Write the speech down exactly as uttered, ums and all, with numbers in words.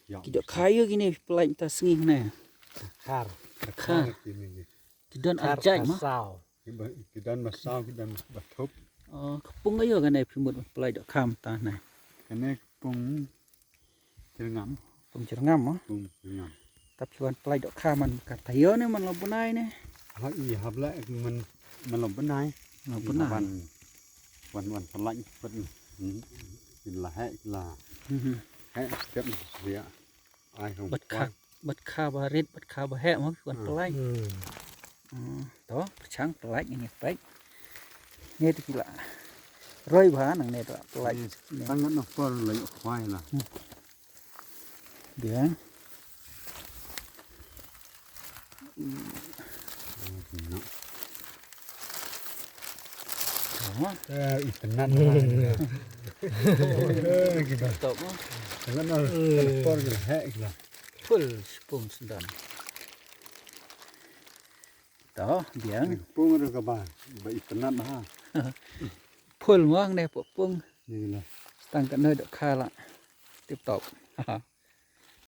Ki dohkha ïa kine phi pynlait mynta sngi ne. Khar. Khar. Ki don ar jait ma. Ki don ba saw, ki don ba thup. Ka pung aïu kane phi mut pynlait dohkha mynta ne? Kane ka pung jyrngam. Pung jyrngam ma. Pung jyrngam. Ta phi wan pynlait dohkha man ka taïew ne man la u bnai ne? Ha i hap la man man la u bnai. La u bnai. Wan wan wan pynlait pat. Kin la heh kin la heh step ria. Ai hong. Bat kha bat kha ba rit bat kha ba heh ma phi wan pynlait. To pyrshang pynlait ngi peit. Ne te ki la roi ba nang ne ta pynlait. Tang ngat na por la ïoh khwai la. Biang. Itynnat. Top ma. Tang ngat na por la heh la. Full spung sendam. To biang. Pung ruh kaba ba itynnat ha. Phul mo ngne pung. Tang katno dohkha la. Tip top.